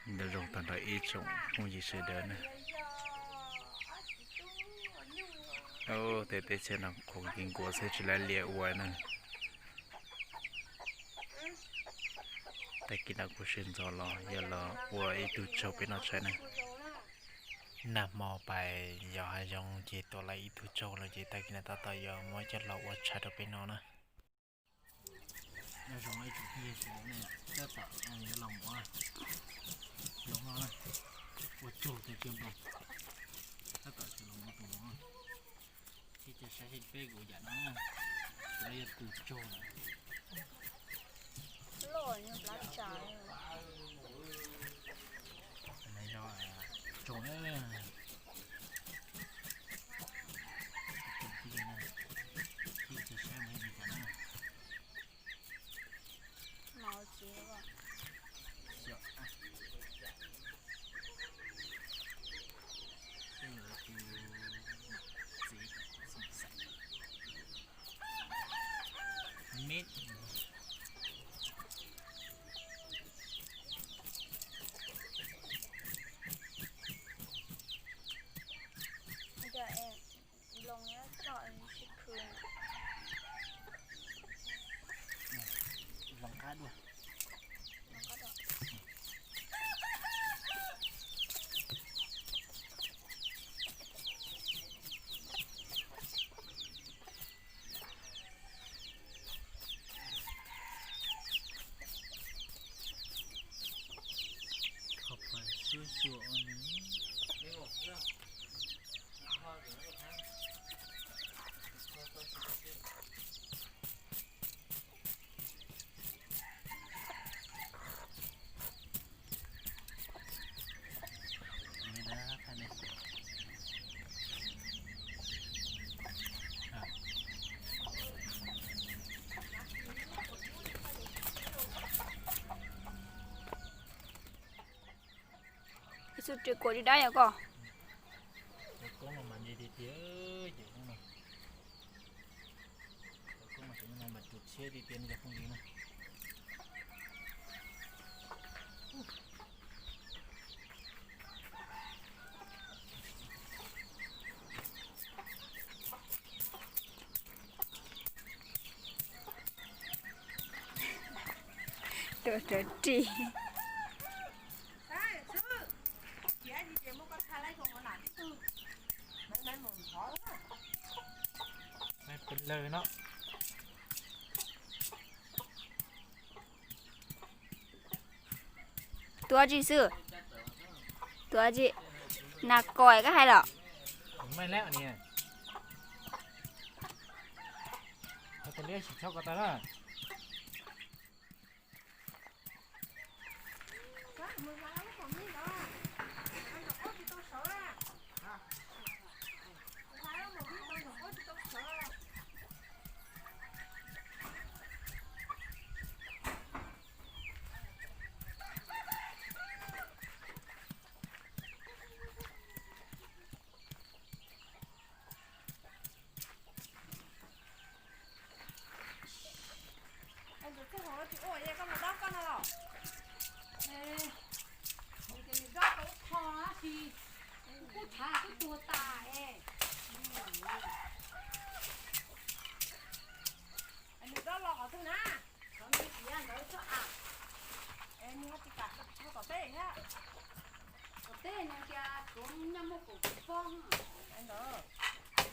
Nyob zoo tag nrho ib tsoom phooj ywg sawv daws na. Tej teb chaws no qhov kev nkuav xwb tsis laib lias ua na. Tag kis no kuv sawv ntxov los yog los ua ib tug tsaug peb noj tshais na. Nag hmo pais yos hav zoov ces tua lawm ib tug tsaug lawm ces tag kis no tab tom yuav muab coj los ua tshais rau peb noj na. Nyob zoo ib tsoom phooj ywg sawv daws ne, tab tom yuav los mus hloov no na, ua tsaug tus tsiaj nplog, tab tom tsis los mus tus no, thiab cia saib seb peb kuv yam no, kuv yog tus tsaug lawm. Yog tsaug na. Cia saib mus li cas na. Zoo qab dua. Kho pais suab xyuas ua nws. Ib txhub ris kuam li dab yom koj. Koob no mas nce tiag tiag, ces koob no, koob no ces no mas tus tshiab tiag tiag no cov phooj ywg na. Tuaj rawv ris. Peb lawg no. Tuav tsi xwb? Tuav tsi? Nas kos koj hais los? Meej lawm ni. Koj tus liab sim txhob ko taw na. Nws txawj hauv tsis ua, koj mus dob koj no los? Nws tias nws dob tau ib qho tab sis kuj tshav twb tuag tas es. Nws dob los qhov twg na? Qhov nws tiav ntawd tso a. Es nws ho tsis kam ua tom teb thiab. Tom teb nws tias tsuav nyaj muaj kaum tus pob. Ntawd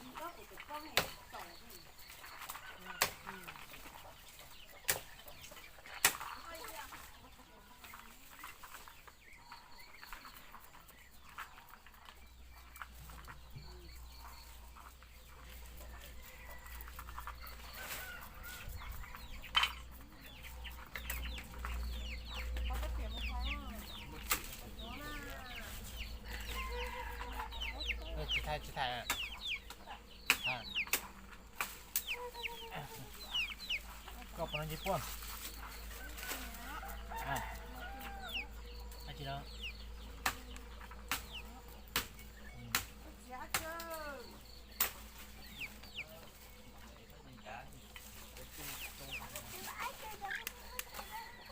nws dob kaum tus pob txaus. Tsis thaij, tsis thaij. Koj puas nce puab? Tsis tau.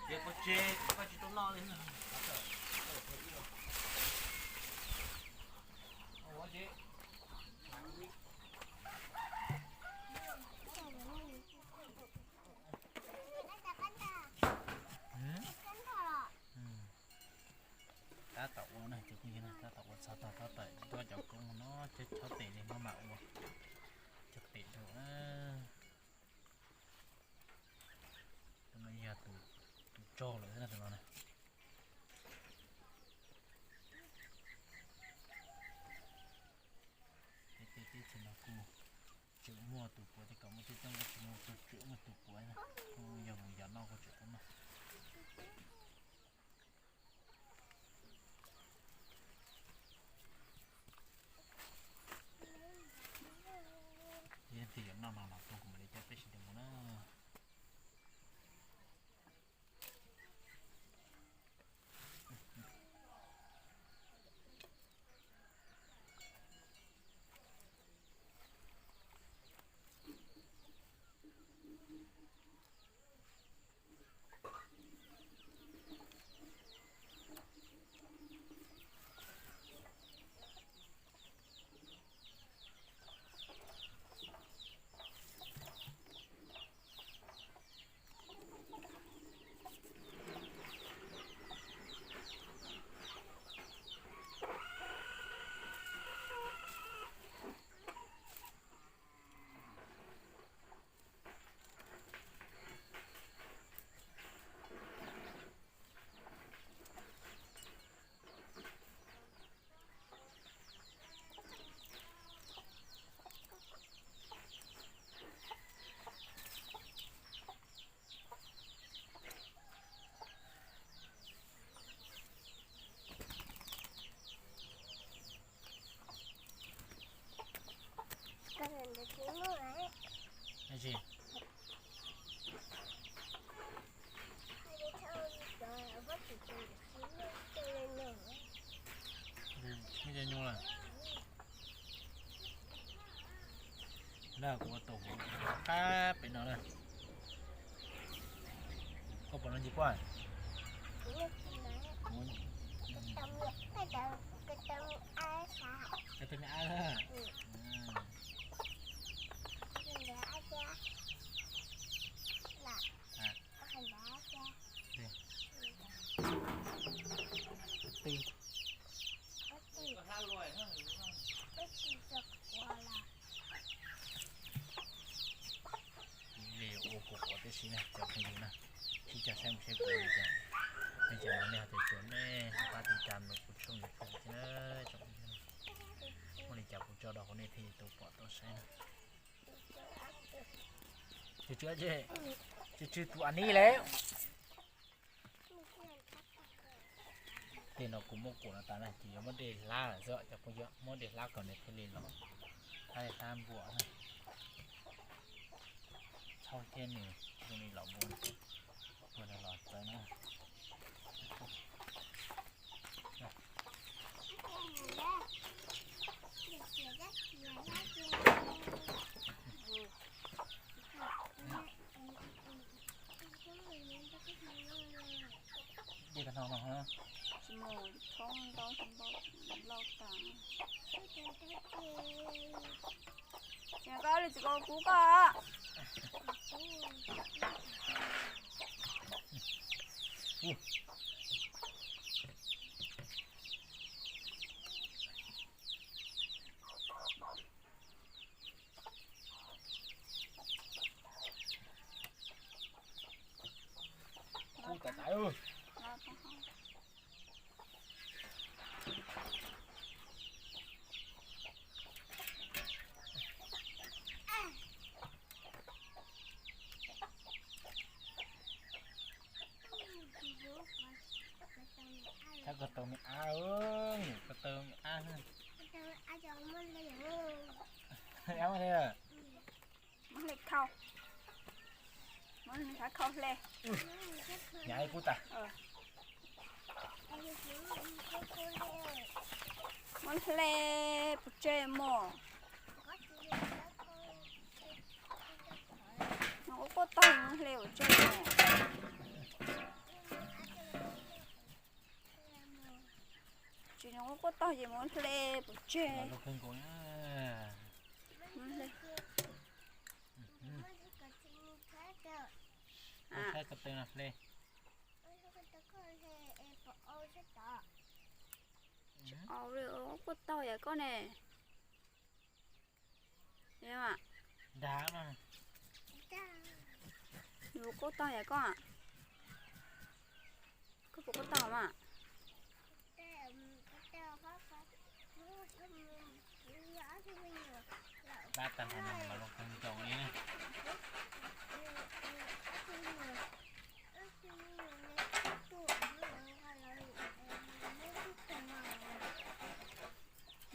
Ces koj tsis, koj tsis tau noj li. Tab tom ua txog tog tab tom tuaj cov koob no cov chob tes li no mam ua cov pem rau na. Tus no yog tus tsog lawm tus no na. Teb teb teb chaws no kuj tseem muaj tus puav, tej kom muaj coob coob kuj tsis muaj, kuj tseem muaj tus puav na. Kuj yog mus yos noj kuj tseem tau noj. Yog tig yos noj no los kuv mam li coj peb sawv daws mus na. Nyuj lawm. Na kuv ua tau huv qab pem no na. Koj pom no ntsis puab? Cov tau me ab na. Twb li ua kuv quav tib si na cov phooj ywg na. Sib cog saib mus saib kuv li cas, nej cov no nej ho tsuas nej pab tiv tas mus kuv tshooj YouTube thiab na tsoom phooj ywg. Muaj li cas kuv tso rau hauv nej thiaj li tau pom tau saib na. Tsw tsw, tsw tsw tus a nib lawm. Tej no kuv muab kuam no tas na ces yuav muab dej hlab lawm xwb cov phooj ywg, muab dej hlab kom nws thiaj li los, hlab dej hlab npua na. Txhauj thiab nws zoo li los npua, npua los txawv na. Dej koj no no. Tsis mus thoob ntaub ntaub tas. Ces koj li tsis koj kub koj. Kub tas tas. Txhob ko taw me ab, ko taw me ab. Ab li. Muab hle khau. Muab hle khau hle. Nyab kub tas. Muab hle pov tseg mog. Nws ua quaj taug, muab hle pov tseg mog. Tsis, nws ua quaj taug ces muab hle pov tseg. Hle. Au, quaj taug yam koj ne. Dav, yuav quaj taug yam koj. Koj puas quaj taug mas? Pab tag nrho no mas los kawg nkaus li na.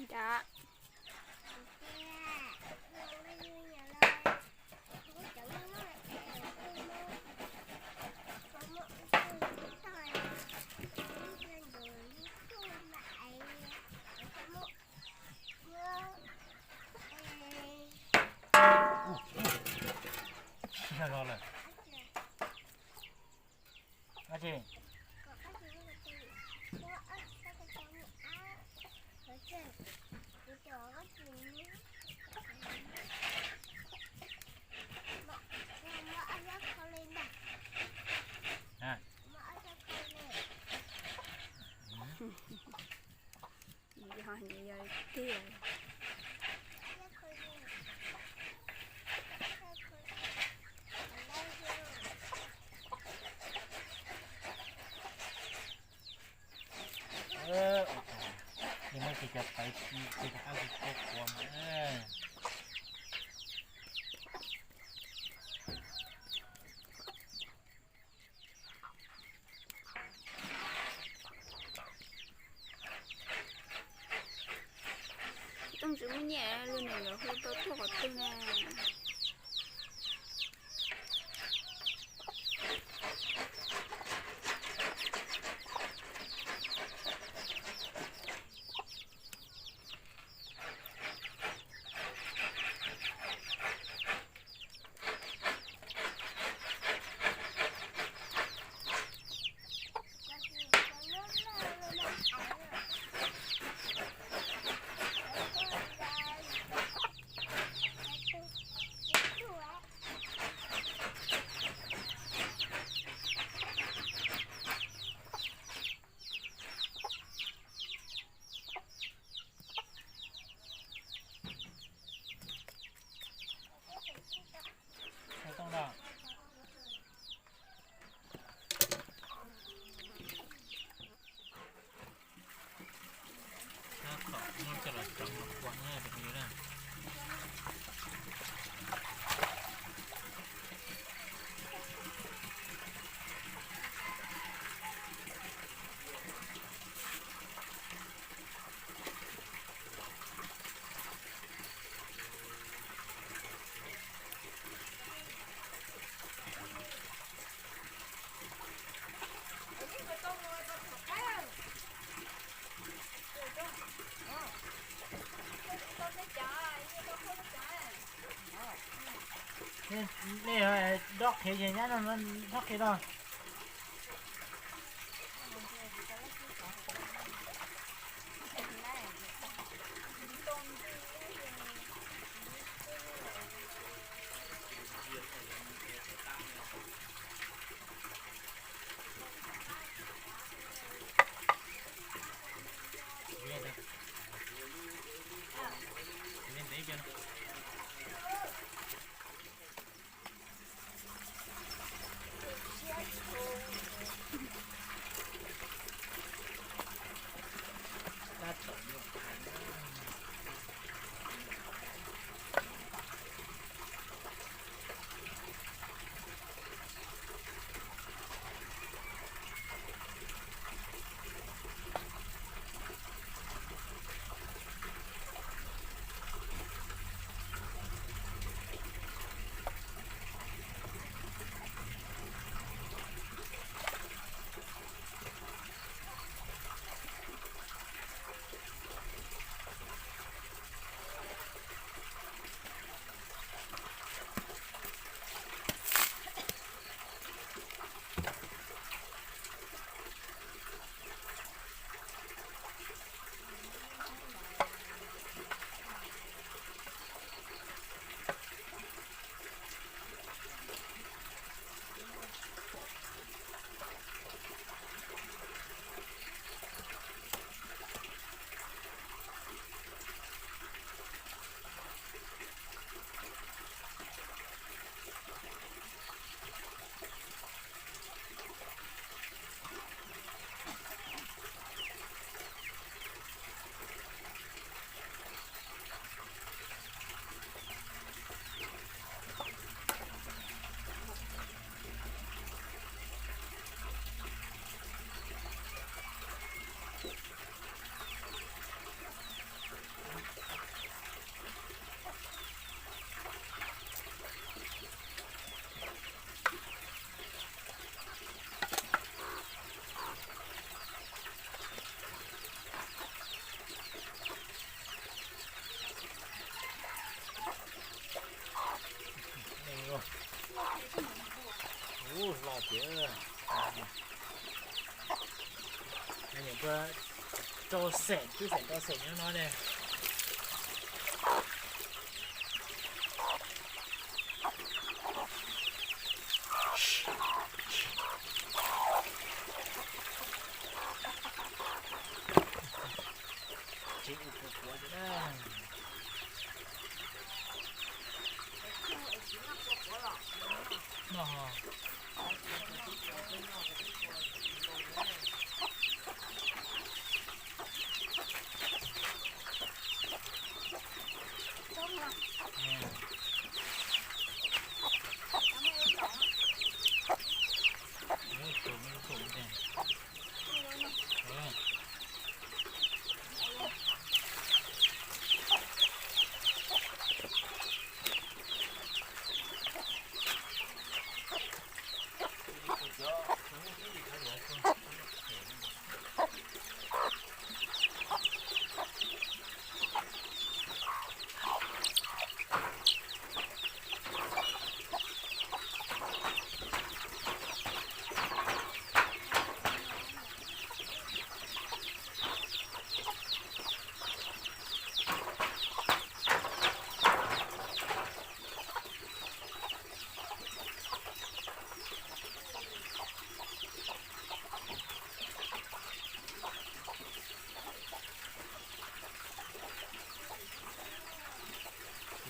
Nram. Tsis yog los lawm. Ab tsi. Yog, yog tiag. Li no ces cov paiv ci ces rov qab kuj quaj quaj mas. Tsis muaj nyiaj li, nws lawv hu tau tuaj qhov twg na. Sab tom muab coj los tso los kua na cov phooj ywg na. Nej dob qhiav ces nyab no dob qhiav no. Rau xem, tib xem rau xem nyob no ne. Tsev ua kuv kuav tiag na. No ho.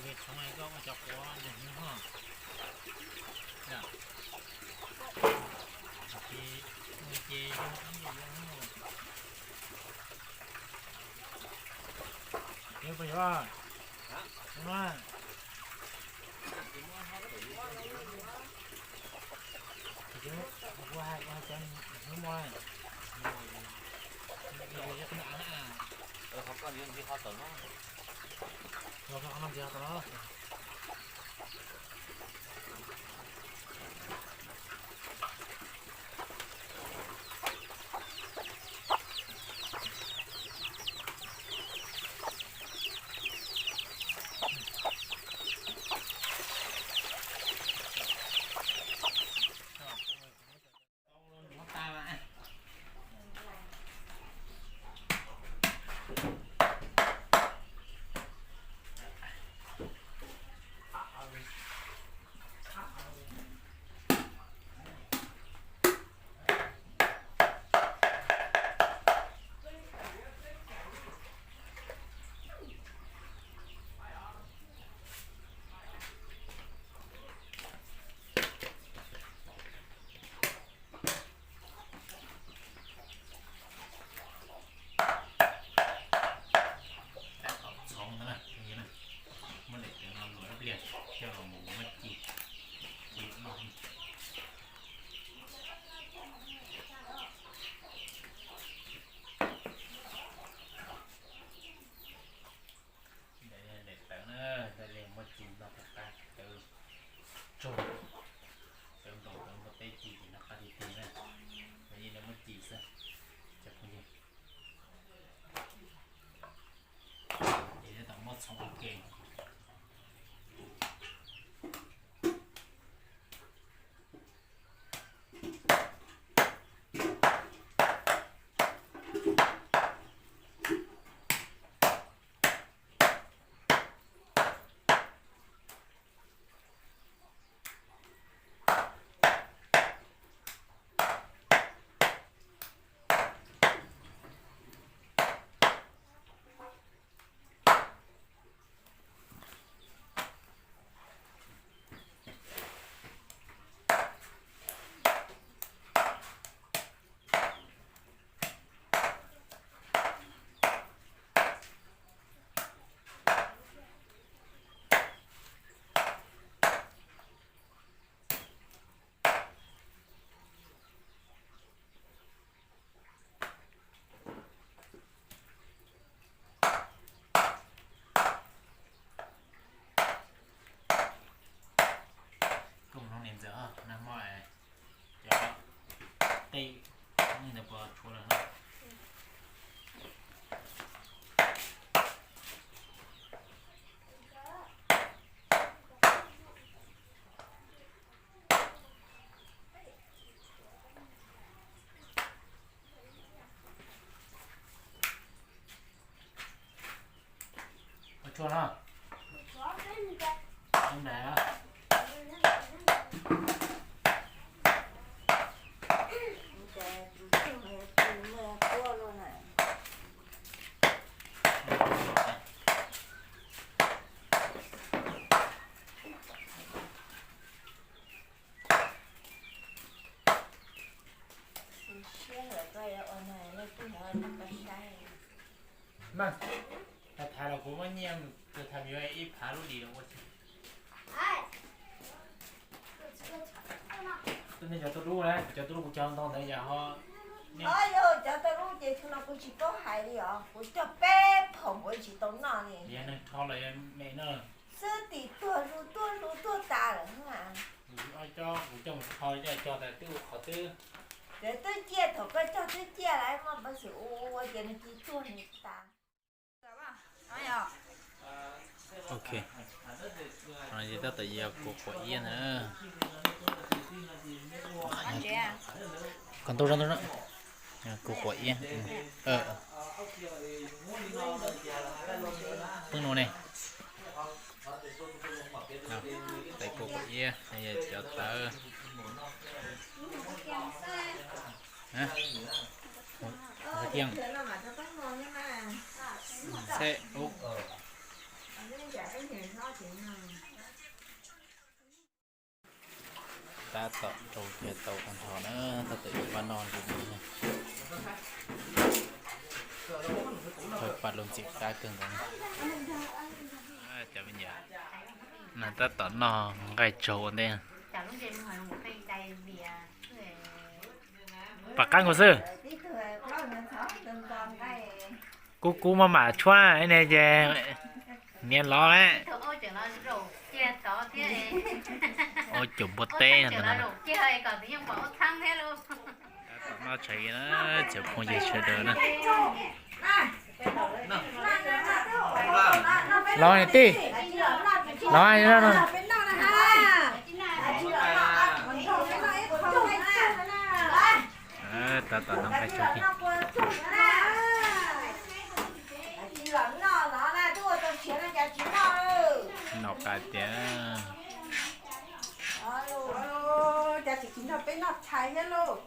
Tus me tshoob koj ua cov quav ntawm hnub hos. Ces ua ces yog ib yam yog hnub. Yog puas yog? Hnub no. Tus kuv hais ua cov hnub mo. Yog qhov no ntxiv ho tawm no. Tuaj no. Nram. Mas, tham tham los kuv muab nyiaj tus tham yuav ib phav lub dim los ua si. Nej cov tuaj dub na, cov tuaj dub kuv cog ntau ntawd yog ho. Os, yog cov tuaj dub ces thaum no kuv tsis paub hais li os, kuv cog peb phaum kuv tsis tau noj li. Yog neeg rho los yog me no. Xwb tim tuag zus tuag zus tuag tas lawm. Kuv coj, kuv coj mus rho coj cog tas twb ua qhov twb. Ces twb ciaj, thaum koj cog twb ciaj lawm, muaj peev xwm ua ua ces nws cia tuag nws tas. Ok, tab tom yog kua quav iab na. Koj ntuj, kua quav iab. Peb no ne. Tais kua quav iab, yog cov tawv. Tiag. Xeb ub. Tab tom rau kiag tau qhov nrho na, tab tom yuav pab noj li no. Pab lub ntxim qab kawg nkaus. Cov me nyuam, tab tom noj nqaij tsaug ua ntej. Pom qab nkaus xwb. Kub kub maj mam tshuab ne ces niam lov lawm. Ua caum npua teb no. Tab tom noj tshais na, cov phooj ywg sawv daws na. Los tij, los. Tab tom noj nqaij tsaug. Noj qab tiag. Cas tsis nrog peb noj tshais thiab lauj?